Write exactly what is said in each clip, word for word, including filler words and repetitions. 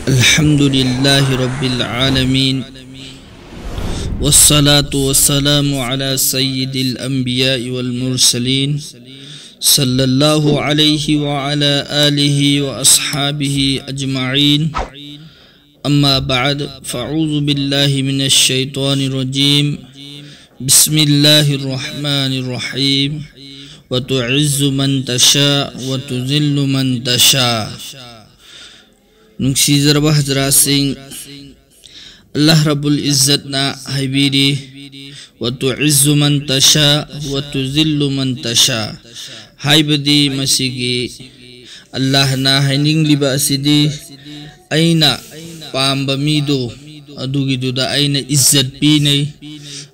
الحمد لله رب العالمين، والصلاة والسلام على سيد الأنبياء والمرسلين، صلى الله عليه وعلى آله وأصحابه أجمعين. أما بعد، فأعوذ بالله من الشيطان الرجيم. بسم الله الرحمن الرحيم. وتعز من تشاء وتذل من تشاء. ꯅꯨꯡꯁꯤꯖꯔꯕ ꯍꯖꯔꯥꯁꯤꯡ, ꯑꯜꯂꯥꯍ ꯔꯕꯨꯜ ꯏꯖꯠꯅ ꯍꯥꯏꯕꯤꯔꯤ, "ꯋꯇꯨꯏꯖꯨ ꯃꯟ ꯇꯁꯥ ꯋꯇꯨꯖꯤꯜꯂꯨ ꯃꯟ ꯇꯁꯥ"꯫ ꯍꯥꯏꯕꯗꯤ ꯃꯁꯤꯒꯤ ꯑꯜꯂꯥꯍꯅ ꯍꯥꯏꯅꯤꯡꯂꯤꯕ ꯑꯁꯤꯗꯤ, ꯑꯩꯅ ꯄꯥꯝꯕ ꯃꯤꯗꯨ ꯑꯗꯨꯒꯤꯗꯨꯗ ꯑꯩꯅ ꯏꯖꯠ ꯄꯤꯅꯩ,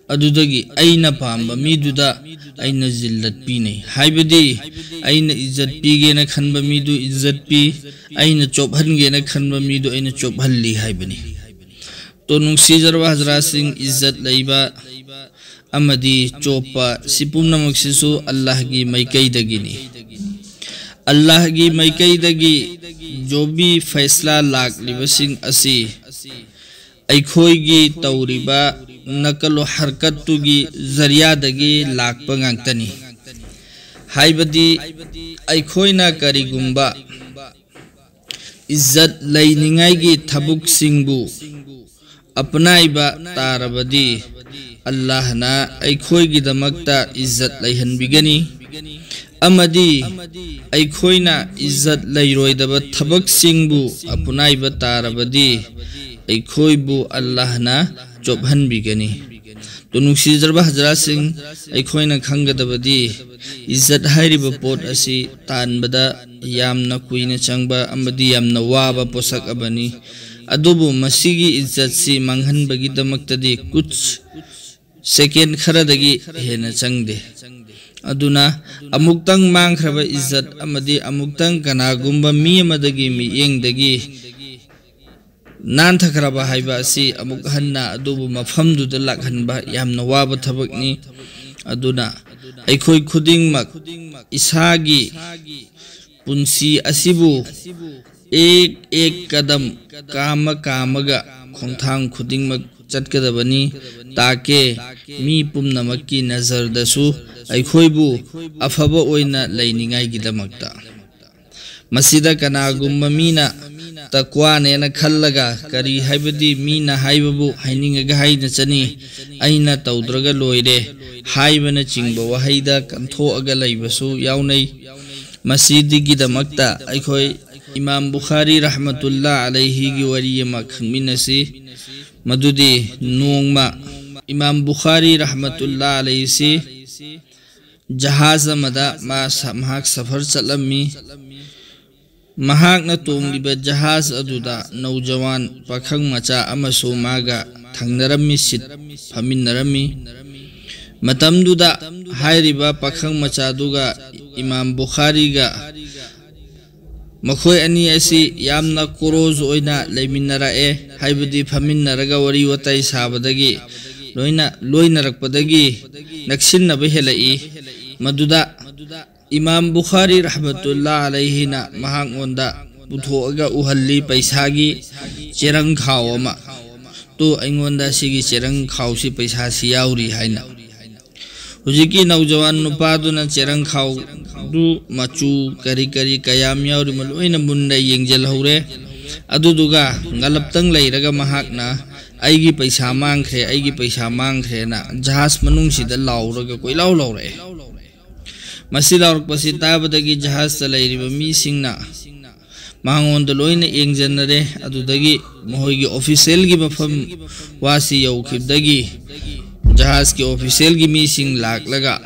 ꯑꯗꯨꯗꯒꯤ ꯑꯩꯅ ꯄꯥꯝꯕ ꯃꯤꯗꯨꯗ ꯑꯩꯅ ꯖꯤꯜꯂꯠ ꯄꯤꯅꯩ꯫ ꯍꯥꯏꯕꯗꯤ ꯑꯩꯅ ꯏꯖꯠ ꯄꯤꯒꯦꯅ ꯈꯟꯕ ꯃꯤꯗꯨ ꯏꯖꯠ ꯄꯤ, ꯑꯩꯅ ꯆꯣꯞꯍꯟꯒꯦꯅ ꯈꯟꯕ ꯃꯤꯗꯨ ꯑꯩꯅ ꯆꯣꯞꯍꯜꯂꯤ ꯍꯥꯏꯕꯅꯤ꯫ ꯇꯣ ꯅꯨꯡꯁꯤꯖꯔꯕ ꯍꯖꯔꯥꯁꯤꯡ, ꯏꯖꯠ ꯂꯩꯕ ꯑꯃꯗꯤ ꯆꯣꯞꯄ ꯁꯤ ꯄꯨꯝꯅꯃꯛꯁꯤꯁꯨ ꯑꯜꯂꯥꯍꯒꯤ ꯃꯥꯏꯀꯩꯗꯒꯤꯅꯤ꯫ ꯑꯜꯂꯥꯍꯒꯤ ꯃꯥꯏꯀꯩꯗꯒꯤ ꯖꯣꯕꯤ ꯐꯩꯁꯂꯥ ꯂꯥꯛꯂꯤꯕꯁꯤꯡ ꯑꯁꯤ ꯑꯩꯈꯣꯏꯒꯤ ꯇꯧꯔꯤꯕ ꯅꯀꯂꯣ ꯍꯔꯀꯠꯇꯨꯒꯤ ꯖꯔꯤꯌꯥꯗꯒꯤ ꯂꯥꯛꯄ ꯉꯥꯛꯇꯅꯤ꯫ ꯍꯥꯏꯕꯗꯤ ꯑꯩꯈꯣꯏꯅ ꯀꯔꯤꯒꯨꯝꯕ ꯏꯖꯠ ꯂꯩꯅꯤꯡꯉꯥꯏꯒꯤ ꯊꯕꯛꯁꯤꯡꯕꯨ ꯑꯄꯅꯥꯏꯕ ꯇꯥꯔꯕꯗꯤ, ꯑꯜꯂꯥꯍꯅ ꯑꯩꯈꯣꯏꯒꯤꯗꯃꯛꯇ ꯏꯖꯠ ꯂꯩꯍꯟꯕꯤꯒꯅꯤ, ꯑꯃꯗꯤ ꯑꯩꯈꯣꯏꯅ ꯏꯖꯠ ꯂꯩꯔꯣꯏꯗꯕ ꯊꯕꯛꯁꯤꯡꯕꯨ ꯑꯄꯅꯥꯏꯕ ꯇꯥꯔꯕꯗꯤ, ꯑꯩꯈꯣꯏꯕꯨ ꯑꯜꯂꯥꯍꯅ ꯆꯣꯞꯍꯟꯕꯤꯒꯅꯤ꯫ ꯇꯣ ꯅꯨꯡꯁꯤꯖꯔꯕ ꯍꯖꯔꯥꯁꯤꯡ, ꯑꯩꯈꯣꯏꯅ ꯈꯪꯒꯗꯕꯗꯤ ꯏꯖꯠ ꯍꯥꯏꯔꯤꯕ ꯄꯣꯠ ꯑꯁꯤ ꯇꯥꯟꯕꯗ ꯌꯥꯝꯅ ꯀꯨꯏꯅ ꯆꯪꯕ ꯑꯃꯗꯤ ꯌꯥꯝꯅ ꯋꯥꯕ ꯄꯣꯠꯁꯛ ꯑꯃꯅꯤ꯫ ꯑꯗꯨꯕꯨ ꯃꯁꯤꯒꯤ ꯏꯖꯠꯁꯤ ꯃꯥꯡꯍꯟꯕꯒꯤꯗꯃꯛꯇꯗꯤ ꯀꯨꯆ ꯁꯦꯀꯦꯟ ꯈꯔꯗꯒꯤ ꯍꯦꯟꯅ ꯆꯪꯗꯦ꯫ ꯑꯗꯨꯅ ꯑꯃꯨꯛꯇꯪ ꯃꯥꯡꯈ꯭ꯔꯕ ꯏꯖꯠ ꯑꯃꯗꯤ ꯑꯃꯨꯛꯇꯪ ꯀꯅꯥꯒꯨꯝꯕ ꯃꯤ ꯑꯃꯗꯒꯤ ꯃꯤꯠꯌꯦꯡꯗꯒꯤ ꯅꯥꯟꯊꯈ꯭ꯔꯕ ꯍꯥꯏꯕ ꯑꯁꯤ ꯑꯃꯨꯛ ꯍꯟꯅ ꯑꯗꯨꯕꯨ ꯃꯐꯝꯗꯨꯗ ꯂꯥꯛꯍꯟꯕ ꯌꯥꯝꯅ ꯋꯥꯕ ꯊꯕꯛꯅꯤ꯫ ꯑꯗꯨꯅ ꯑꯩꯈꯣꯏ ꯈꯨꯗꯤꯡꯃꯛ ꯏꯁꯥꯒꯤ ꯄꯨꯟꯁꯤ ꯑꯁꯤꯕꯨ ꯑꯦꯛ ꯑꯦꯛ ꯀꯗꯝ ꯀꯥꯝꯃ ꯀꯥꯝꯃꯒ ꯈꯣꯡꯊꯥꯡ ꯈꯨꯗꯤꯡꯃꯛ ꯆꯠꯀꯗꯕꯅꯤ꯫ ꯇꯥꯀꯦ ꯃꯤ ꯄꯨꯝꯅꯃꯛꯀꯤ ꯅꯖꯔꯗꯁꯨ ꯑꯩꯈꯣꯏꯕꯨ ꯑꯐꯕ ꯑꯣꯏꯅ ꯂꯩꯅꯤꯡꯉꯥꯏꯒꯤꯗꯃꯛꯇ꯫ ꯃꯁꯤꯗ ꯀꯅꯥꯒꯨꯝꯕ ꯃꯤꯅ ꯇꯛꯋꯥꯅꯦꯅ ꯈꯜꯂꯒ, ꯀꯔꯤ ꯍꯥꯏꯕꯗꯤ ꯃꯤꯅ ꯍꯥꯏꯕꯕꯨ ꯍꯥꯏꯅꯤꯡꯉꯒ ꯍꯥꯏꯅ ꯆꯅꯤ, ꯑꯩꯅ ꯇꯧꯗ꯭ꯔꯒ ꯂꯣꯏꯔꯦ ꯍꯥꯏꯕꯅꯆꯤꯡꯕ ꯋꯥꯍꯩꯗ ꯀꯟꯊꯣꯛꯑꯒ ꯂꯩꯕꯁꯨ ꯌꯥꯎꯅꯩ꯫ ꯃꯁꯤꯗꯒꯤꯗꯃꯛꯇ ꯑꯩꯈꯣꯏ ꯏꯃꯥꯝ ꯕꯨꯈꯥꯔꯤ ꯔꯍꯃꯇꯨꯜꯂꯥ ꯑꯂꯩꯍꯤꯒꯤ ꯋꯥꯔꯤ ꯑꯃ ꯈꯪꯃꯤꯟꯅꯁꯤ꯫ ꯃꯗꯨꯗꯤ ꯅꯣꯡꯃ ꯏꯃꯥꯝ ꯕꯨꯈꯥꯔꯤ ꯔꯍꯃꯇꯨꯜꯂꯥ ꯑꯂꯩꯍꯤꯁꯤ ꯖꯍꯥꯖ ꯑꯃꯗ ꯃꯥ ꯁ-, ꯃꯍꯥꯛ ꯁꯐꯔ ꯆꯠꯂꯝꯃꯤ꯫ ꯃꯍꯥꯛꯅ ꯇꯣꯡꯂꯤꯕ ꯖꯍꯥꯖ ꯑꯗꯨꯗ ꯅꯧꯖꯋꯥꯟ ꯄꯥꯈꯪ ꯃꯆꯥ ꯑꯃꯁꯨ ꯃꯥꯒ ꯊꯪꯅꯔꯝꯃꯤ, ꯁꯤꯠ ꯐꯝꯃꯤꯟꯅꯔꯝꯃꯤ꯫ ꯃꯇꯝꯗꯨꯗ ꯍꯥꯏꯔꯤꯕ ꯄꯥꯈꯪ ꯃꯆꯥꯗꯨꯒ ꯏꯃꯥꯝ ꯕꯨꯈꯥꯔꯤꯒ ꯃꯈꯣꯏ ꯑꯅꯤ ꯑꯁꯤ ꯌꯥꯝꯅ ꯀ꯭ꯂꯣꯖ ꯑꯣꯏꯅ ꯂꯩꯃꯤꯟꯅꯔꯛꯑꯦ, ꯍꯥꯏꯕꯗꯤ ꯐꯝꯃꯤꯟꯅꯔꯒ ꯋꯥꯔꯤ ꯋꯥꯇꯥꯏ ꯁꯥꯕꯗꯒꯤ ꯂꯣꯏꯅ, ꯂꯣꯏꯅꯔꯛꯄꯗꯒꯤ ꯅꯛꯁꯤꯟꯅꯕ ꯍꯦꯜꯂꯛꯏ꯫ ꯃꯗꯨꯗ ꯏꯃꯥꯝ ꯕꯨꯈꯥꯔꯤ ꯔꯍꯃꯇꯨꯜꯂꯥ ꯑꯂꯩꯍꯤꯅ ꯃꯍꯥꯛꯉꯣꯟꯗ ꯄꯨꯊꯣꯛꯑꯒ ꯎꯍꯜꯂꯤ ꯄꯩꯁꯥꯒꯤ ꯆꯦꯔꯪ ꯈꯥꯎ ꯑꯃ꯫ ꯇꯨ, ꯑꯩꯉꯣꯟꯗ ꯁꯤꯒꯤ ꯆꯦꯔꯪ ꯈꯥꯎꯁꯤ, ꯄꯩꯁꯥꯁꯤ ꯌꯥꯎꯔꯤ ꯍꯥꯏꯅ꯫ ꯍꯧꯖꯤꯛꯀꯤ ꯅꯧꯖꯋꯥꯟ ꯅꯨꯄꯥꯗꯨꯅ ꯆꯦꯔꯪ ꯈꯥꯎꯗꯨ ꯃꯆꯨ ꯀꯔꯤ ꯀꯔꯤ ꯀꯌꯥꯝ ꯌꯥꯎꯔꯤꯕ ꯂꯣꯏꯅ ꯃꯨꯟꯅ ꯌꯦꯡꯖꯜꯍꯧꯔꯦ꯫ ꯑꯗꯨꯗꯨꯒ ꯉꯜꯂꯞꯇꯪ ꯂꯩꯔꯒ ꯃꯍꯥꯛꯅ "ꯑꯩꯒꯤ ꯄꯩꯁꯥ ꯃꯥꯡꯈ꯭ꯔꯦ, ꯑꯩꯒꯤ ꯄꯩꯁꯥ ꯃꯥꯡꯈ꯭ꯔꯦꯅ" ꯖꯍꯥꯖ ꯃꯅꯨꯡꯁꯤꯗ ꯂꯥꯎꯔꯒ ꯀꯣꯏꯂꯥꯎ ꯂꯥꯎꯔꯛꯑꯦ꯫ ꯃꯁꯤ ꯂꯥꯎꯔꯛꯄꯁꯤ ꯇꯥꯕꯗꯒꯤ ꯖꯍꯥꯖꯇ ꯂꯩꯔꯤꯕ ꯃꯤꯁꯤꯡꯅ ꯃꯉꯣꯟꯗ ꯂꯣꯏꯅ ꯌꯦꯡꯖꯟꯅꯔꯦ꯫ ꯑꯗꯨꯗꯒꯤ ꯃꯈꯣꯏꯒꯤ ꯑꯣꯐꯤꯁꯦꯜꯒꯤ ꯃꯐꯝ ꯋꯥꯁꯤ ꯌꯧꯈꯤꯕꯗꯒꯤ ꯖꯍꯥꯖꯀꯤ ꯑꯣꯐꯤꯁꯦꯜꯒꯤ ꯃꯤꯁꯤꯡ ꯂꯥꯛꯂꯒ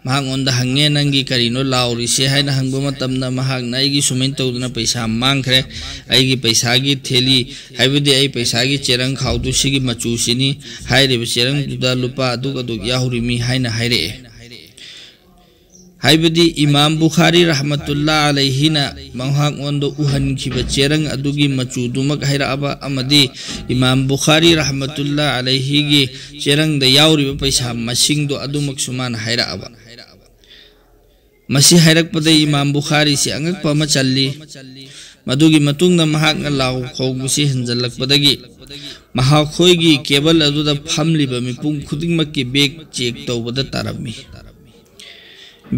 ꯃꯍꯥꯛꯉꯣꯟꯗ ꯍꯪꯉꯦ, "ꯅꯪꯒꯤ ꯀꯔꯤꯅꯣ ꯂꯥꯎꯔꯤꯁꯦ?" ꯍꯥꯏꯅ ꯍꯪꯕ ꯃꯇꯝꯗ ꯃꯍꯥꯛꯅ, "ꯑꯩꯒꯤ ꯁꯨꯃꯥꯏꯅ ꯇꯧꯗꯅ ꯄꯩꯁꯥ ꯃꯥꯡꯈ꯭ꯔꯦ, ꯑꯩꯒꯤ ꯄꯩꯁꯥꯒꯤ ꯊꯦꯂꯤ, ꯍꯥꯏꯕꯗꯤ ꯑꯩ ꯄꯩꯁꯥꯒꯤ ꯆꯦꯔꯪ ꯈꯥꯎꯗꯨ ꯁꯤꯒꯤ ꯃꯆꯨꯁꯤꯅꯤ, ꯍꯥꯏꯔꯤꯕ ꯆꯦꯔꯪꯗꯨꯗ ꯂꯨꯄꯥ ꯑꯗꯨꯛ ꯑꯗꯨꯛ ꯌꯥꯎꯔꯤꯃꯤ" ꯍꯥꯏꯅ ꯍꯥꯏꯔꯛꯑꯦ꯫ ꯍꯥꯏꯕꯗꯤ ꯏꯃꯥꯝ ꯕꯨꯈꯥꯔꯤ ꯔꯍꯃꯇꯨꯜꯂꯥ ꯑꯂꯩꯍꯤꯅ ꯃꯍꯥꯛꯉꯣꯟꯗ ꯎꯍꯟꯈꯤꯕ ꯆꯦꯔꯪ ꯑꯗꯨꯒꯤ ꯃꯆꯨꯗꯨꯃꯛ ꯍꯥꯏꯔꯛꯑꯕ, ꯑꯃꯗꯤ ꯏꯃꯥꯝ ꯕꯨꯈꯥꯔꯤ ꯔꯍꯃꯇꯨꯜꯂꯥ ꯑꯂꯩꯍꯤꯒꯤ ꯆꯦꯔꯪꯗ ꯌꯥꯎꯔꯤꯕ ꯄꯩꯁꯥ ꯃꯁꯤꯡꯗꯣ ꯑꯗꯨꯃꯛꯁꯨ ꯃꯥꯅ ꯍꯥꯏꯔꯛꯑꯕ꯫ ꯃꯁꯤ ꯍꯥꯏꯔꯛꯄꯗ ꯏꯃꯥꯝ ꯕꯨꯈꯥꯔꯤꯁꯤ ꯑꯉꯛꯄ ꯑꯃ ꯆꯜꯂꯤ꯫ ꯃꯗꯨꯒꯤ ꯃꯇꯨꯡꯗ ꯃꯍꯥꯛꯅ ꯂꯥꯎ ꯈꯣꯡꯕꯁꯤ ꯍꯦꯟꯖꯜꯂꯛꯄꯗꯒꯤ ꯃꯈꯣꯏꯒꯤ ꯀꯦꯕꯜ ꯑꯗꯨꯗ ꯐꯝꯂꯤꯕ ꯃꯤꯄꯨꯝ ꯈꯨꯗꯤꯡꯃꯛꯀꯤ ꯕꯦꯒ ꯆꯦꯛ ꯇꯧꯕꯗ ꯇꯥꯔꯝꯃꯤ꯫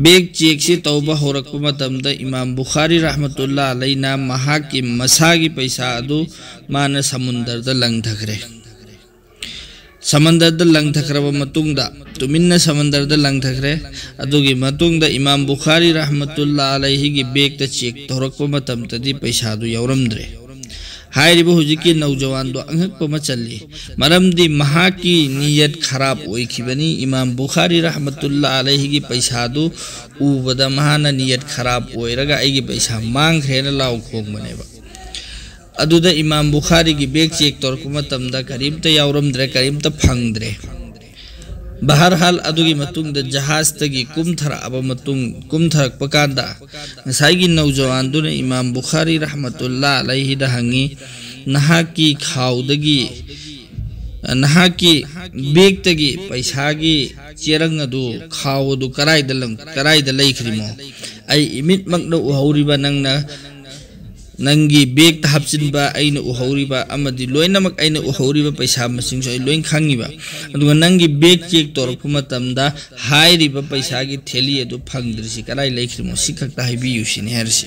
ꯕꯦꯒ ꯆꯦꯛꯁꯤ ꯇꯧꯕ ꯍꯧꯔꯛꯄ ꯃꯇꯝꯗ ꯏꯃꯥꯝ ꯕꯨꯈꯥꯔꯤ ꯔꯍꯃꯇꯨꯜꯂꯥ ꯑꯂꯩꯅ ꯃꯍꯥꯛꯀꯤ ꯃꯁꯥꯒꯤ ꯄꯩꯁꯥ ꯑꯗꯨ ꯃꯥꯅ ꯁꯃꯨꯟꯗꯔꯗ ꯂꯪꯊꯈ꯭ꯔꯦ꯫ ꯁꯃꯟꯗꯔꯗ ꯂꯪꯊꯈ꯭ꯔꯕ ꯃꯇꯨꯡꯗ, ꯇꯨꯃꯤꯟꯅ ꯁꯃꯟꯗꯔꯗ ꯂꯪꯊꯈ꯭ꯔꯦ꯫ ꯑꯗꯨꯒꯤ ꯃꯇꯨꯡꯗ ꯏꯃꯥꯝ ꯕꯨꯈꯥꯔꯤ ꯔꯍꯃꯇꯨꯜꯂꯥ ꯑꯂꯩꯍꯤꯒꯤ ꯕꯦꯒꯇ ꯆꯦꯛ ꯇꯧꯔꯛꯄ ꯃꯇꯝꯗꯗꯤ ꯄꯩꯁꯥꯗꯨ ꯌꯥꯎꯔꯝꯗ꯭ꯔꯦ꯫ ꯍꯥꯏꯔꯤꯕ ꯍꯧꯖꯤꯛꯀꯤ ꯅꯧꯖꯋꯥꯟꯗꯣ ꯑꯉꯛꯄ ꯑꯃ ꯆꯜꯂꯤ, ꯃꯔꯝꯗꯤ ꯃꯍꯥꯛꯀꯤ ꯅꯤꯌꯠ ꯈꯔꯥꯞ ꯑꯣꯏꯈꯤꯕꯅꯤ꯫ ꯏꯃꯥꯝ ꯕꯨꯈꯥꯔꯤ ꯔꯍꯃꯇꯨꯜꯂꯥ ꯑꯂꯩꯍꯤꯒꯤ ꯄꯩꯁꯥꯗꯨ ꯎꯕꯗ ꯃꯍꯥꯛꯅ ꯅꯤꯌꯠ ꯈꯔꯥꯞ ꯑꯣꯏꯔꯒ "ꯑꯩꯒꯤ ꯄꯩꯁꯥ ꯃꯥꯡꯈ꯭ꯔꯦꯅ" ꯂꯥꯎ ꯈꯣꯡꯕꯅꯦꯕ꯫ ꯑꯗꯨꯗ ꯏꯃꯥꯝ ꯕꯨꯈꯥꯔꯤꯒꯤ ꯕꯦꯒ ꯆꯦꯛ ꯇꯧꯔꯛꯄ ꯃꯇꯝꯗ ꯀꯔꯤꯝꯇ ꯌꯥꯎꯔꯝꯗ꯭ꯔꯦ, ꯀꯔꯤꯝꯇ ꯐꯪꯗ꯭ꯔꯦ꯫ ꯕꯍꯔꯍꯥꯜ, ꯑꯗꯨꯒꯤ ꯃꯇꯨꯡꯗ ꯖꯍꯥꯖꯇꯒꯤ ꯀꯨꯝꯊꯔꯛꯑꯕ ꯃꯇꯨꯡ, ꯀꯨꯝꯊꯔꯛꯄ ꯀꯥꯟꯗ ꯉꯁꯥꯏꯒꯤ ꯅꯧꯖꯋꯥꯟꯗꯨꯅ ꯏꯃꯥꯝ ꯕꯨꯈꯥꯔꯤ ꯔꯍꯃꯇꯨꯜꯂꯥ ꯑꯂꯩꯍꯤꯗ ꯍꯪꯉꯤ, "ꯅꯍꯥꯛꯀꯤ ꯈꯥꯎꯗꯒꯤ, ꯅꯍꯥꯛꯀꯤ ꯕꯦꯒꯇꯒꯤ ꯄꯩꯁꯥꯒꯤ ꯆꯦꯔꯪ ꯑꯗꯨ, ꯈꯥꯎ ꯑꯗꯨ ꯀꯗꯥꯏꯗ ꯂꯪ-, ꯀꯗꯥꯏꯗ ꯂꯩꯈ꯭ꯔꯤꯃꯣ? ꯑꯩ ꯏꯃꯤꯠꯃꯛꯅ ꯎꯍꯧꯔꯤꯕ ꯅꯪꯅ ꯅꯪꯒꯤ ꯕꯦꯒꯇ ꯍꯥꯞꯆꯤꯟꯕ ꯑꯩꯅ ꯎꯍꯧꯔꯤꯕ ꯑꯃꯗꯤ ꯂꯣꯏꯅꯃꯛ ꯑꯩꯅ ꯎꯍꯧꯔꯤꯕ ꯄꯩꯁꯥ ꯃꯁꯤꯡꯁꯨ ꯑꯩ ꯂꯣꯏ ꯈꯪꯉꯤꯕ꯫ ꯑꯗꯨꯒ ꯅꯪꯒꯤ ꯕꯦꯒ ꯆꯦꯛ ꯇꯧꯔꯛꯄ ꯃꯇꯝꯗ ꯍꯥꯏꯔꯤꯕ ꯄꯩꯁꯥꯒꯤ ꯊꯦꯂꯤ ꯑꯗꯨ ꯐꯪꯗ꯭ꯔꯤꯁꯤ ꯀꯗꯥꯏ ꯂꯩꯈ꯭ꯔꯤꯃꯣ? ꯁꯤ ꯈꯛꯇ ꯍꯥꯏꯕꯤꯌꯨ" ꯁꯤꯅꯤ ꯍꯥꯏꯔꯤꯁꯤ꯫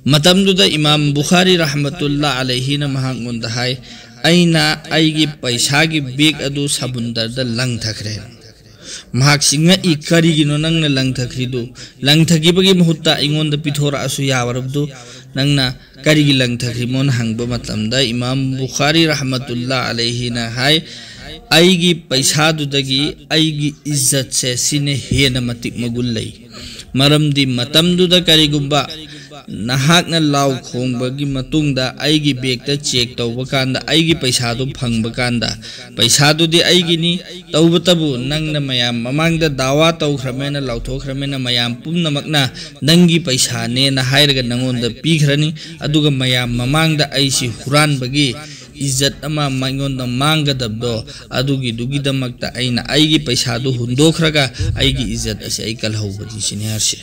ꯃꯇꯝꯗꯨꯗ ꯏꯃꯥꯝ ꯕꯨꯈꯥꯔꯤ ꯔꯍꯃꯇꯨꯜꯂꯥ ꯑꯂꯩꯍꯤꯅ ꯃꯍꯥꯛꯉꯣꯟꯗ ꯍꯥꯏ, "ꯑꯩꯅ ꯑꯩꯒꯤ ꯄꯩꯁꯥꯒꯤ ꯕꯦꯒ ꯑꯗꯨ ꯁꯃꯨꯟꯗꯔꯗ ꯂꯪꯊꯈ꯭ꯔꯦ"꯫ ꯃꯍꯥꯛꯁꯤ ꯉꯛꯏ, "ꯀꯔꯤꯒꯤꯅꯣ ꯅꯪꯅ ꯂꯪꯊꯈ꯭ꯔꯤꯗꯨ? ꯂꯪꯊꯈꯤꯕꯒꯤ ꯃꯍꯨꯠꯇ ꯑꯩꯉꯣꯟꯗ ꯄꯤꯊꯣꯔꯛꯑꯁꯨ ꯌꯥꯕꯗꯨ, ꯅꯪꯅ ꯀꯔꯤꯒꯤ ꯂꯪꯊꯈ꯭ꯔꯤꯃꯣꯅ?" ꯍꯪꯕ ꯃꯇꯝꯗ ꯏꯃꯥꯝ ꯕꯨꯈꯥꯔꯤ ꯔꯍꯃꯇꯨꯜꯂꯥ ꯑꯂꯩꯍꯤꯅ ꯍꯥꯏ, "ꯑꯩꯒꯤ ꯄꯩꯁꯥꯗꯨꯗꯒꯤ ꯑꯩꯒꯤ ꯏꯖꯠꯁꯦ ꯁꯤꯅ ꯍꯦꯟꯅ ꯃꯇꯤꯛ ꯃꯒꯨꯟ ꯂꯩ꯫ ꯃꯔꯝꯗꯤ ꯃꯇꯝꯗꯨꯗ ꯀꯔꯤꯒꯨꯝꯕ ꯅꯍꯥꯛꯅ ꯂꯥꯎ ꯈꯣꯡꯕꯒꯤ ꯃꯇꯨꯡꯗ ꯑꯩꯒꯤ ꯕꯦꯒꯇ ꯆꯦꯛ ꯇꯧꯕ ꯀꯥꯟꯗ ꯑꯩꯒꯤ ꯄꯩꯁꯥꯗꯨ ꯐꯪꯕ ꯀꯥꯟꯗ, ꯄꯩꯁꯥꯗꯨꯗꯤ ꯑꯩꯒꯤꯅꯤ, ꯇꯧꯕꯇꯕꯨ ꯅꯪꯅ ꯃꯌꯥꯝ ꯃꯃꯥꯡꯗ ꯗꯥꯋꯥ ꯇꯧꯈ꯭ꯔꯃꯦꯅ, ꯂꯥꯎꯊꯣꯛꯈ꯭ꯔꯃꯦꯅ, ꯃꯌꯥꯝ ꯄꯨꯝꯅꯃꯛꯅ ꯅꯪꯒꯤ ꯄꯩꯁꯥꯅꯦꯅ ꯍꯥꯏꯔꯒ ꯅꯪꯉꯣꯟꯗ ꯄꯤꯈ꯭ꯔꯅꯤ꯫ ꯑꯗꯨꯒ ꯃꯌꯥꯝ ꯃꯃꯥꯡꯗ ꯑꯩꯁꯤ ꯍꯨꯔꯥꯟꯕꯒꯤ ꯏꯖꯠ ꯑꯃ ꯑꯩꯉꯣꯟꯗ ꯃꯥꯡꯒꯗꯕꯗꯣ, ꯑꯗꯨꯒꯤꯗꯨꯒꯤꯗꯃꯛꯇ ꯑꯩꯅ ꯑꯩꯒꯤ ꯄꯩꯁꯥꯗꯨ ꯍꯨꯟꯗꯣꯛꯈ꯭ꯔꯒ ꯑꯩꯒꯤ ꯏꯖꯠ ꯑꯁꯤ ꯑꯩ ꯀꯜꯍꯧꯕꯅꯤ" ꯁꯤꯅꯤ ꯍꯥꯏꯔꯤꯁꯦ꯫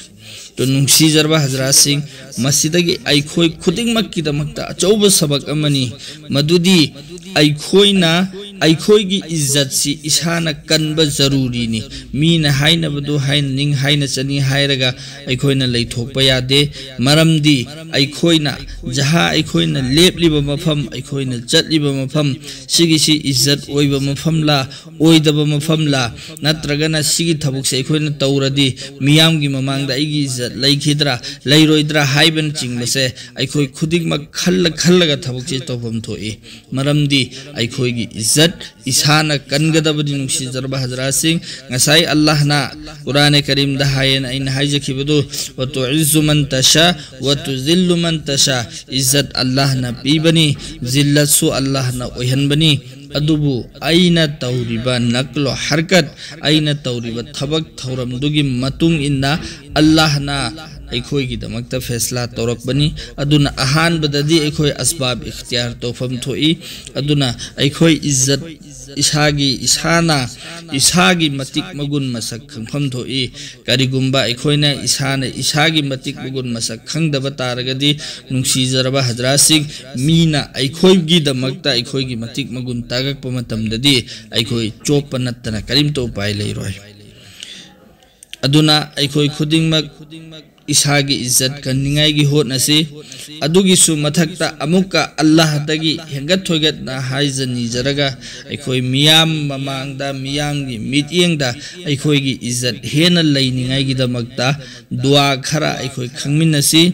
ꯅꯨꯡꯁꯤꯖꯔꯕ ꯍꯖꯔꯥꯠꯁꯤꯡ, ꯃꯁꯤꯗꯒꯤ ꯑꯩꯈꯣꯏ ꯈꯨꯗꯤꯡꯃꯛꯀꯤꯗꯃꯛꯇ ꯑꯆꯧꯕ ꯁꯕꯛ ꯑꯃꯅꯤ, ꯃꯗꯨꯗꯤ ꯑꯩꯈꯣꯏꯅ ꯑꯩꯈꯣꯏꯒꯤ ꯏꯖꯠꯁꯤ ꯏꯁꯥꯅ ꯀꯟꯕ ꯖꯔꯨꯔꯤꯅꯤ꯫ ꯃꯤꯅ ꯍꯥꯏꯅꯕꯗꯨ ꯍꯥꯏꯅꯅꯤꯡ ꯍꯥꯏꯅ ꯆꯅꯤ ꯍꯥꯏꯔꯒ ꯑꯩꯈꯣꯏꯅ ꯂꯩꯊꯣꯛꯄ ꯌꯥꯗꯦ꯫ ꯃꯔꯝꯗꯤ ꯑꯩꯈꯣꯏꯅ ꯖꯍꯥ ꯑꯩꯈꯣꯏꯅ ꯂꯦꯞꯂꯤꯕ ꯃꯐꯝ, ꯑꯩꯈꯣꯏꯅ ꯆꯠꯂꯤꯕ ꯃꯐꯝ, ꯁꯤꯒꯤꯁꯤ ꯏꯖꯠ ꯑꯣꯏꯕ ꯃꯐꯝꯂꯥ, ꯑꯣꯏꯗꯕ ꯃꯐꯝꯂꯥ, ꯅꯠꯇ꯭ꯔꯒꯅ ꯁꯤꯒꯤ ꯊꯕꯛꯁꯦ ꯑꯩꯈꯣꯏꯅ ꯇꯧꯔꯗꯤ ꯃꯤꯌꯥꯝꯒꯤ ꯃꯃꯥꯡꯗ ꯑꯩꯒꯤ ꯏꯖꯠ ꯂꯩꯈꯤꯗ꯭ꯔꯥ, ꯂꯩꯔꯣꯏꯗ꯭ꯔꯥ ꯍꯥꯏꯕꯅꯆꯤꯡꯕꯁꯦ ꯑꯩꯈꯣꯏ ꯈꯨꯗꯤꯡꯃꯛ ꯈꯜꯂ ꯈꯜꯂꯒ ꯊꯕꯛꯁꯦ ꯇꯧꯐꯝ ꯊꯣꯛꯏ꯫ ꯃꯔꯝꯗꯤ ꯑꯩꯈꯣꯏꯒꯤ ꯏꯖꯠ ꯏꯁꯥꯅ ꯀꯟꯒꯗꯕꯅꯤ꯫ ꯅꯨꯡꯁꯤꯖꯔꯕ ꯍꯖꯔꯥꯠꯁꯤꯡ, ꯉꯁꯥꯏ ꯑꯜꯂꯥꯍꯅ ꯀꯨꯔꯥꯅꯦ ꯀꯔꯤꯝꯗ ꯍꯥꯏꯌꯦꯅ ꯑꯩꯅ ꯍꯥꯏꯖꯈꯤꯕꯗꯨ, "ꯋꯇꯨꯏꯖꯨ ꯃꯟ ꯇꯁꯥ, ꯋꯇꯨꯖꯤꯜꯂꯨ ꯃꯟ ꯇꯁꯥ", ꯏꯖꯠ ꯑꯜꯂꯥꯍꯅ ꯄꯤꯕꯅꯤ, ꯖꯤꯜꯂꯠꯁꯨ ꯑꯜꯂꯥꯍꯅ ꯑꯣꯏꯍꯟꯕꯅꯤ꯫ ꯑꯗꯨꯕꯨ ꯑꯩꯅ ꯇꯧꯔꯤꯕ ꯅꯛꯂꯣ ꯍꯔꯀꯠ, ꯑꯩꯅ ꯇꯧꯔꯤꯕ ꯊꯕꯛ ꯊꯧꯔꯝꯗꯨꯒꯤ ꯃꯇꯨꯡ ꯏꯟꯅ ꯑꯜꯂꯥꯍꯅ ꯑꯩꯈꯣꯏꯒꯤꯗꯃꯛꯇ ꯐꯦꯁꯂꯥ ꯇꯧꯔꯛꯄꯅꯤ꯫ ꯑꯗꯨꯅ ꯑꯍꯥꯟꯕꯗꯗꯤ ꯑꯩꯈꯣꯏ ꯑꯁꯕꯥꯕ ꯏꯈꯇꯤꯌꯥꯔ ꯇꯧꯐꯝ ꯊꯣꯛꯏ꯫ ꯑꯗꯨꯅ ꯑꯩꯈꯣꯏ ꯏꯖꯠ, ꯏꯁꯥꯒꯤ ꯏꯁꯥꯅ ꯏꯁꯥꯒꯤ ꯃꯇꯤꯛ ꯃꯒꯨꯟ ꯃꯁꯛ ꯈꯪꯐꯝ ꯊꯣꯛꯏ꯫ ꯀꯔꯤꯒꯨꯝꯕ ꯑꯩꯈꯣꯏꯅ ꯏꯁꯥꯅ ꯏꯁꯥꯒꯤ ꯃꯇꯤꯛ ꯃꯒꯨꯟ ꯃꯁꯛ ꯈꯪꯗꯕ ꯇꯥꯔꯒꯗꯤ, ꯅꯨꯡꯁꯤꯖꯔꯕ ꯍꯖꯔꯥꯠꯁꯤꯡ, ꯃꯤꯅ ꯑꯩꯈꯣꯏꯒꯤꯗꯃꯛꯇ ꯑꯩꯈꯣꯏꯒꯤ ꯃꯇꯤꯛ ꯃꯒꯨꯟ ꯇꯥꯛꯂꯛꯄ ꯃꯇꯝꯗꯗꯤ ꯑꯩꯈꯣꯏ ꯆꯣꯞꯄ ꯅꯠꯇꯅ ꯀꯔꯤꯝꯇ ꯎꯄꯥꯏ ꯂꯩꯔꯣꯏ꯫ ꯑꯗꯨꯅ ꯑꯩꯈꯣꯏ ꯈꯨꯗꯤꯡꯃꯛ ꯏꯁꯥꯒꯤ ꯏꯖꯠ ꯀꯟꯅꯤꯡꯉꯥꯏꯒꯤ ꯍꯣꯠꯅꯁꯤ꯫ ꯑꯗꯨꯒꯤꯁꯨ ꯃꯊꯛꯇ ꯑꯃꯨꯛꯀ ꯑꯜꯂꯥꯍꯗꯒꯤ ꯍꯦꯟꯒꯠ ꯊꯣꯏꯒꯠꯅ ꯍꯥꯏꯖꯅꯤꯖꯔꯒ, ꯑꯩꯈꯣꯏ ꯃꯤꯌꯥꯝ ꯃꯃꯥꯡꯗ, ꯃꯤꯌꯥꯝꯒꯤ ꯃꯤꯠꯌꯦꯡꯗ ꯑꯩꯈꯣꯏꯒꯤ ꯏꯖꯠ ꯍꯦꯟꯅ ꯂꯩꯅꯤꯡꯉꯥꯏꯒꯤꯗꯃꯛꯇ ꯗꯨꯋꯥ ꯈꯔ ꯑꯩꯈꯣꯏ ꯈꯪꯃꯤꯟꯅꯁꯤ꯫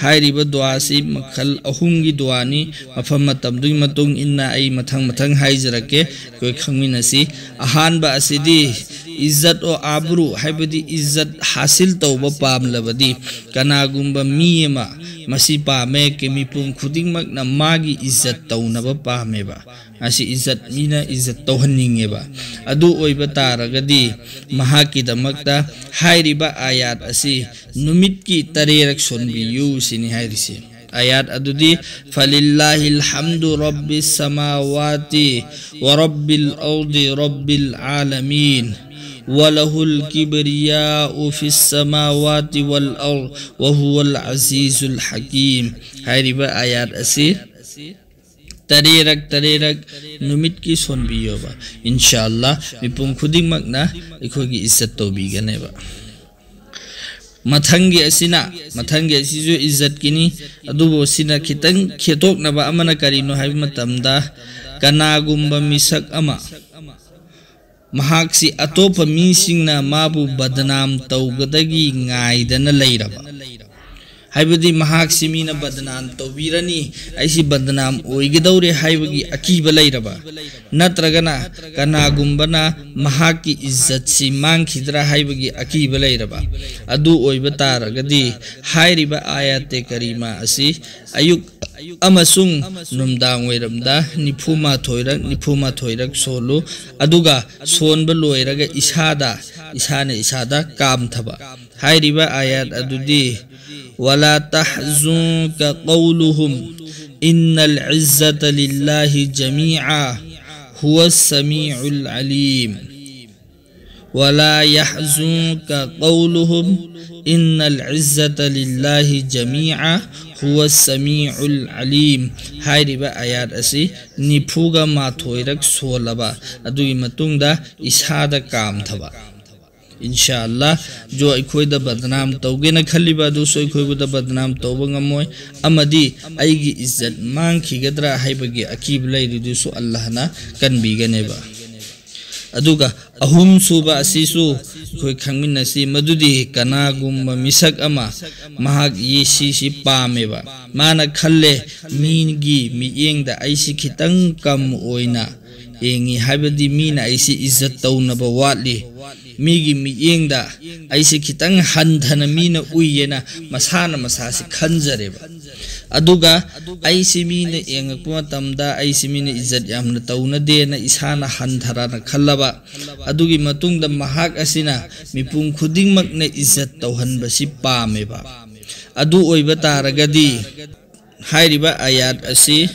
ꯍꯥꯏꯔꯤꯕ ꯗꯨꯋꯥꯁꯤ ꯃꯈꯜ ꯑꯍꯨꯝꯒꯤ ꯗꯨꯋꯥꯅꯤ꯫ ꯃꯐꯝ ꯃꯇꯝꯗꯨꯒꯤ ꯃꯇꯨꯡ ꯏꯟꯅ ꯑꯩ ꯃꯊꯪ ꯃꯊꯪ ꯍꯥꯏꯖꯔꯛꯀꯦ, ꯑꯩꯈꯣꯏ ꯈꯪꯃꯤꯟꯅꯁꯤ꯫ ꯑꯍꯥꯟꯕ ꯑꯁꯤꯗꯤ ꯏꯖꯠ ꯋꯥ ꯑꯥꯕ꯭ꯔꯨ, ꯍꯥꯏꯕꯗꯤ ꯏꯖꯠ ꯍꯥꯁꯤꯜ ꯇꯧꯕ ꯄꯥꯝꯂꯕꯗꯤ, ꯀꯅꯥꯒꯨꯝꯕ ꯃꯤ ꯑꯃ ꯃꯁꯤ ꯄꯥꯝꯃꯦ, ꯀꯤ ꯃꯤꯄꯨꯝ ꯈꯨꯗꯤꯡꯃꯛꯅ ꯃꯥꯒꯤ ꯏꯖꯠ ꯇꯧꯅꯕ ꯄꯥꯝꯃꯦꯕ꯫ ꯃꯁꯤ ꯏꯖꯠ, ꯃꯤꯅ ꯏꯖꯠ ꯇꯧꯍꯟꯅꯤꯡꯉꯦꯕ꯫ ꯑꯗꯨ ꯑꯣꯏꯕ ꯇꯥꯔꯒꯗꯤ ꯃꯍꯥꯛꯀꯤꯗꯃꯛꯇ ꯍꯥꯏꯔꯤꯕ ꯑꯥꯌꯥꯠ ꯑꯁꯤ ꯅꯨꯃꯤꯠꯀꯤ ꯇꯔꯦꯠꯔꯛ ꯁꯣꯟꯕꯤꯌꯨ ꯁꯤꯅꯤ ꯍꯥꯏꯔꯤꯁꯤ꯫ ꯑꯥꯌꯥꯠ ꯑꯗꯨꯗꯤ, "ꯐꯂꯤꯜꯂꯥꯍꯤꯜ ꯍꯝꯗꯨ ꯔꯕꯤꯁ ꯁꯃꯥꯋꯥꯇꯤ ꯋ ꯔꯕꯤꯜ ꯑꯔꯗꯤ ꯔꯕꯤꯜ ꯑꯥꯂꯃꯤꯟ, وله الكبرياء في السماوات والأرض وهو العزيز الحكيم꯫ ꯍꯥꯏꯔꯤꯕ ꯑꯥꯌꯥꯠ ꯑꯁꯤ ꯇꯔꯦꯔꯛ ꯇꯔꯦꯔꯛ ꯅꯨꯃꯤꯠꯀꯤ ꯁꯣꯟꯕꯤꯌꯣꯕ꯫ ꯏꯟꯁꯥ ꯑꯜꯂꯥ ꯃꯤꯄꯨꯝ ꯈꯨꯗꯤꯡꯃꯛꯅ ꯑꯩꯈꯣꯏꯒꯤ ꯏꯖꯠ ꯇꯧꯕꯤꯒꯅꯦꯕ꯫ ꯃꯊꯪꯒꯤ ꯑꯁꯤꯅ, ꯃꯊꯪꯒꯤ ꯑꯁꯤꯁꯨ ꯏꯖꯠꯀꯤꯅꯤ꯫ ꯑꯗꯨꯕꯨ ꯁꯤꯅ ꯈꯤꯇꯪ ꯈꯦꯠꯇꯣꯛꯅꯕ ꯑꯃꯅ ꯀꯔꯤꯅꯣ ꯍꯥꯏꯕ ꯃꯇꯝꯗ, ꯀꯅꯥꯒꯨꯝꯕ ꯃꯤꯁꯛ ꯑꯃ ꯃꯍꯥꯛꯁꯤ ꯑꯇꯣꯞꯄ ꯃꯤꯁꯤꯡꯅ ꯃꯥꯕꯨ ꯕꯗꯅꯥꯝ ꯇꯧꯒꯗꯒꯤ ꯉꯥꯏꯗꯅ ꯂꯩꯔꯕ, ꯍꯥꯏꯕꯗꯤ ꯃꯍꯥꯛꯁꯤ ꯃꯤꯅ ꯕꯗꯅꯥꯝ ꯇꯧꯕꯤꯔꯅꯤ, ꯑꯩꯁꯤ ꯕꯗꯅꯥꯝ ꯑꯣꯏꯒꯗꯧꯔꯦ ꯍꯥꯏꯕꯒꯤ ꯑꯀꯤꯕ ꯂꯩꯔꯕ, ꯅꯠꯇ꯭ꯔꯒꯅ ꯀꯅꯥꯒꯨꯝꯕꯅ ꯃꯍꯥꯛꯀꯤ ꯏꯖꯠꯁꯤ ꯃꯥꯡꯈꯤꯗ꯭ꯔꯥ ꯍꯥꯏꯕꯒꯤ ꯑꯀꯤꯕ ꯂꯩꯔꯕ, ꯑꯗꯨ ꯑꯣꯏꯕ ꯇꯥꯔꯒꯗꯤ ꯍꯥꯏꯔꯤꯕ ꯑꯥꯌꯥꯇꯦ ꯀꯔꯤꯃꯥ ꯑꯁꯤ ꯑꯌꯨꯛ ꯑꯃꯁꯨꯡ ꯅꯨꯡꯗꯥꯡ ꯋꯥꯏꯔꯝꯗ ꯅꯤꯐꯨ ꯃꯥꯊꯣꯏꯔꯛ, ꯅꯤꯐꯨ ꯃꯥꯊꯣꯏꯔꯛ ꯁꯣꯜꯂꯨ꯫ ꯑꯗꯨꯒ ꯁꯣꯟꯕ ꯂꯣꯏꯔꯒ ꯏꯁꯥꯗ, ꯏꯁꯥꯅ ꯏꯁꯥꯗ ꯀꯥꯝꯊꯕ꯫ ꯍꯥꯏꯔꯤꯕ ꯑꯥꯌꯥꯠ ꯑꯗꯨꯗꯤ, ولا يحزنك قولهم إن العزة لله جميعا هو السميع العليم. ولا يحزنك قولهم إن العزة لله جميعا هو السميع العليم꯫ ꯍꯥꯏꯔꯤꯕ ꯑꯥꯌꯥꯠ ꯑꯁꯤ ꯅꯤꯐꯨꯒ ꯃꯥꯊꯣꯏꯔꯛ ꯁꯣꯜꯂꯕ, ꯑꯗꯨꯒꯤ ꯃꯇꯨꯡꯗ ꯏꯁꯥꯗ ꯀꯥꯝꯊꯕ꯫ ꯏꯟꯁꯥ ꯑꯜꯂꯥ, ꯖꯣ ꯑꯩꯈꯣꯏꯗ ꯕꯗꯅꯥꯝ ꯇꯧꯒꯦꯅ ꯈꯜꯂꯤꯕ ꯑꯗꯨꯁꯨ ꯑꯩꯈꯣꯏꯕꯨꯗ ꯕꯗꯅꯥꯝ ꯇꯧꯕ ꯉꯝꯃꯣꯏ, ꯑꯃꯗꯤ ꯑꯩꯒꯤ ꯏꯖꯠ ꯃꯥꯡꯈꯤꯒꯗ꯭ꯔꯥ ꯍꯥꯏꯕꯒꯤ ꯑꯀꯤꯕ ꯂꯩꯔꯤꯗꯨꯁꯨ ꯑꯜꯂꯥꯍꯅ ꯀꯟꯕꯤꯒꯅꯦꯕ꯫ ꯑꯗꯨꯒ ꯑꯍꯨꯝꯁꯨꯕ ꯑꯁꯤꯁꯨ ꯑꯩꯈꯣꯏ ꯈꯪꯃꯤꯟꯅꯁꯤ, ꯃꯗꯨꯗꯤ ꯀꯅꯥꯒꯨꯝꯕ ꯃꯤꯁꯛ ꯑꯃ ꯃꯍꯥꯛ ꯌꯦꯁꯤꯁꯤ ꯄꯥꯝꯃꯦꯕ, ꯃꯥꯅ ꯈꯜꯂꯦ, ꯃꯤꯒꯤ ꯃꯤꯠꯌꯦꯡꯗ ꯑꯩꯁꯤ ꯈꯤꯇꯪ ꯀꯝ ꯑꯣꯏꯅ ꯌꯦꯡꯉꯤ, ꯍꯥꯏꯕꯗꯤ ꯃꯤꯅ ꯑꯩꯁꯤ ꯏꯖꯠ ꯇꯧꯅꯕ ꯋꯥꯠꯂꯤ, ꯃꯤꯒꯤ ꯃꯤꯠꯌꯦꯡꯗ ꯑꯩꯁꯤ ꯈꯤꯇꯪ ꯍꯟꯊꯅ ꯃꯤꯅ ꯎꯏꯌꯦꯅ ꯃꯁꯥꯅ ꯃꯁꯥꯁꯤ ꯈꯟꯖꯔꯦꯕ꯫ ꯑꯗꯨꯒ ꯑꯩꯁꯤ ꯃꯤꯅ ꯌꯦꯡꯉꯛꯄ ꯃꯇꯝꯗ ꯑꯩꯁꯤ ꯃꯤꯅ ꯏꯖꯠ ꯌꯥꯝꯅ ꯇꯧꯅꯗꯦꯅ ꯏꯁꯥꯅ ꯍꯟꯊꯔꯅ ꯈꯜꯂꯕ, ꯑꯗꯨꯒꯤ ꯃꯇꯨꯡꯗ ꯃꯍꯥꯛ ꯑꯁꯤꯅ ꯃꯤꯄꯨꯝ ꯈꯨꯗꯤꯡꯃꯛꯅ ꯏꯖꯠ ꯇꯧꯍꯟꯕꯁꯤ ꯄꯥꯝꯃꯦꯕ꯫ ꯑꯗꯨ ꯑꯣꯏꯕ ꯇꯥꯔꯒꯗꯤ ꯍꯥꯏꯔꯤꯕ ꯑꯥꯌꯥꯠ ꯑꯁꯤ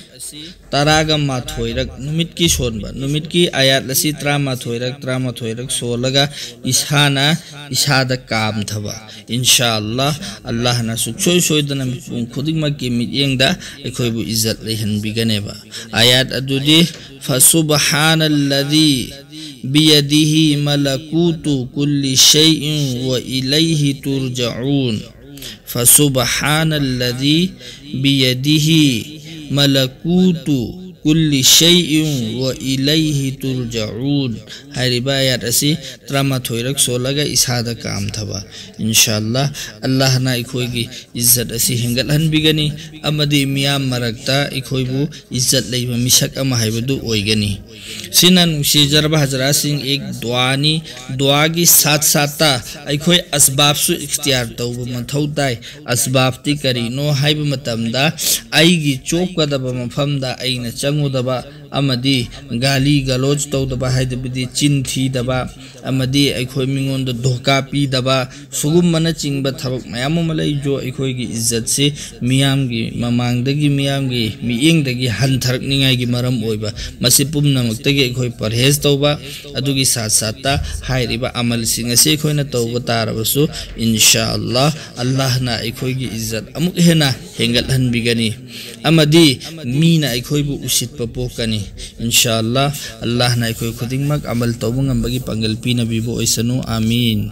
ꯇꯔꯥꯒ ꯃꯥꯊꯣꯏꯔꯛ, ꯅꯨꯃꯤꯠꯀꯤ ꯁꯣꯟꯕ, ꯅꯨꯃꯤꯠꯀꯤ ꯑꯥꯌꯥꯠ ꯑꯁꯤ ꯇꯔꯥꯃꯥꯊꯣꯏꯔꯛ, ꯇꯔꯥꯃꯥꯊꯣꯏꯔꯛ ꯁꯣꯜꯂꯒ ꯏꯁꯥꯅ ꯏꯁꯥꯗ ꯀꯥꯝꯊꯕ꯫ ꯏꯟꯁꯥ ꯑꯜꯂꯥꯍ, ꯑꯜꯂꯥꯍꯅ ꯁꯨꯛꯁꯣꯏ ꯁꯣꯏꯗꯅ ꯃꯤꯄꯨꯝ ꯈꯨꯗꯤꯡꯃꯛꯀꯤ ꯃꯤꯠꯌꯦꯡꯗ ꯑꯩꯈꯣꯏꯕꯨ ꯏꯖꯠ ꯂꯩꯍꯟꯕꯤꯒꯅꯦꯕ꯫ ꯑꯥꯌꯥꯠ ꯑꯗꯨꯗꯤ, "ꯐꯁꯨꯕꯍꯥꯅꯜꯂꯗꯤ ꯕꯤꯌꯗꯤꯍꯤ ꯃꯂꯀꯨꯇꯨ ꯀꯨꯜꯂꯤ ꯁꯩꯏꯟ ꯋ ꯏꯂꯩꯍꯤ ꯇꯨꯔꯖꯎꯟ꯫ ꯐꯁꯨꯕꯍꯥꯅꯜꯂꯗꯤ ꯕꯤꯌꯗꯤꯍꯤ ꯃꯂꯀꯨꯇꯨ ꯀꯨꯜꯂꯤ ꯁꯩꯏꯟ ꯋ ꯏꯂꯩꯍꯤ ꯇꯨꯔꯖꯎꯟ" ꯍꯥꯏꯔꯤꯕ ꯑꯥꯌꯥꯠ ꯑꯁꯤ ꯇꯔꯥꯃꯥꯊꯣꯏꯔꯛ ꯁꯣꯜꯂꯒ ꯏꯁꯥꯗ ꯀꯥꯝꯊꯕ꯫ ꯏꯟꯁꯥ ꯑꯜꯂꯥꯍ, ꯑꯜꯂꯥꯍꯅ ꯑꯩꯈꯣꯏꯒꯤ ꯏꯖꯠ ꯑꯁꯤ ꯍꯦꯟꯒꯠꯍꯟꯕꯤꯒꯅꯤ ꯑꯃꯗꯤ ꯃꯤꯌꯥꯝ ꯃꯔꯛꯇ ꯑꯩꯈꯣꯏꯕꯨ ꯏꯖꯠ ꯂꯩꯕ ꯃꯤꯁꯛ ꯑꯃ ꯍꯥꯏꯕꯗꯨ ꯑꯣꯏꯒꯅꯤ꯫ ꯁꯤꯅ ꯅꯨꯡꯁꯤꯖꯔꯕ ꯍꯖꯔꯥꯁꯤꯡ, ꯑꯦꯛ ꯗꯨꯋꯥꯅꯤ꯫ ꯗꯨꯋꯥꯒꯤ ꯁꯥꯠ ꯁꯥꯠꯇ ꯑꯩꯈꯣꯏ ꯑꯁꯕꯥꯕꯁꯨ ꯏꯈꯇꯤꯌꯥꯔ ꯇꯧꯕ ꯃꯊꯧ ꯇꯥꯏ꯫ ꯑꯁꯕꯥꯕꯇꯤ ꯀꯔꯤꯅꯣ ꯍꯥꯏꯕ ꯃꯇꯝꯗ, ꯑꯩꯒꯤ ꯆꯣꯞꯀꯗꯕ ꯃꯐꯝꯗ ꯑꯩꯅ ꯆꯪꯉꯨꯗꯕ ꯑꯃꯗꯤ ꯒꯥꯂꯤ ꯒꯂꯣꯆ ꯇꯧꯗꯕ, ꯍꯥꯏꯕꯗꯤ ꯆꯤꯟ ꯊꯤꯗꯕ, ꯑꯃꯗꯤ ꯑꯩꯈꯣꯏ ꯃꯤꯉꯣꯟꯗ ꯙꯣꯀꯥ ꯄꯤꯗꯕ, ꯁꯨꯒꯨꯝꯕꯅꯆꯤꯡꯕ ꯊꯕꯛ ꯃꯌꯥꯝ ꯑꯃ ꯂꯩꯖꯣ꯫ ꯑꯩꯈꯣꯏꯒꯤ ꯏꯖꯠꯁꯤ ꯃꯤꯌꯥꯝꯒꯤ ꯃꯃꯥꯡꯗꯒꯤ, ꯃꯤꯌꯥꯝꯒꯤ ꯃꯤꯠꯌꯦꯡꯗꯒꯤ ꯍꯟꯊꯔꯛꯅꯤꯡꯉꯥꯏꯒꯤ ꯃꯔꯝ ꯑꯣꯏꯕ, ꯃꯁꯤ ꯄꯨꯝꯅꯃꯛꯇꯒꯤ ꯑꯩꯈꯣꯏ ꯄꯔꯍꯦꯖ ꯇꯧꯕ, ꯑꯗꯨꯒꯤ ꯁꯥꯠ ꯁꯥꯠꯇ ꯍꯥꯏꯔꯤꯕ ꯑꯃꯜꯁꯤꯡ ꯑꯁꯤ ꯑꯩꯈꯣꯏꯅ ꯇꯧꯕ ꯇꯥꯔꯕꯁꯨ, ꯏꯟꯁꯥ ꯑꯜꯂꯥꯍ, ꯑꯜꯂꯥꯍꯅ ꯑꯩꯈꯣꯏꯒꯤ ꯏꯖꯠ ꯑꯃꯨꯛ ꯍꯦꯟꯅ ꯍꯦꯟꯒꯠꯍꯟꯕꯤꯒꯅꯤ ꯑꯃꯗꯤ ꯃꯤꯅ ꯑꯩꯈꯣꯏꯕꯨ ꯎꯁꯤꯠꯄ ꯄꯣꯛꯀꯅꯤ꯫ ꯏꯟꯁꯥ ꯑꯜꯂꯥꯍ, ꯑꯜꯂꯥꯍꯅ ꯑꯩꯈꯣꯏ ꯈꯨꯗꯤꯡꯃꯛ ꯑꯃꯜ ꯇꯧꯕ ꯉꯝꯕꯒꯤ ꯄꯥꯡꯒꯜ ꯄꯤꯅꯕꯤꯕ ꯑꯣꯏꯁꯅꯨ꯫ ꯑꯥꯃꯤꯟ꯫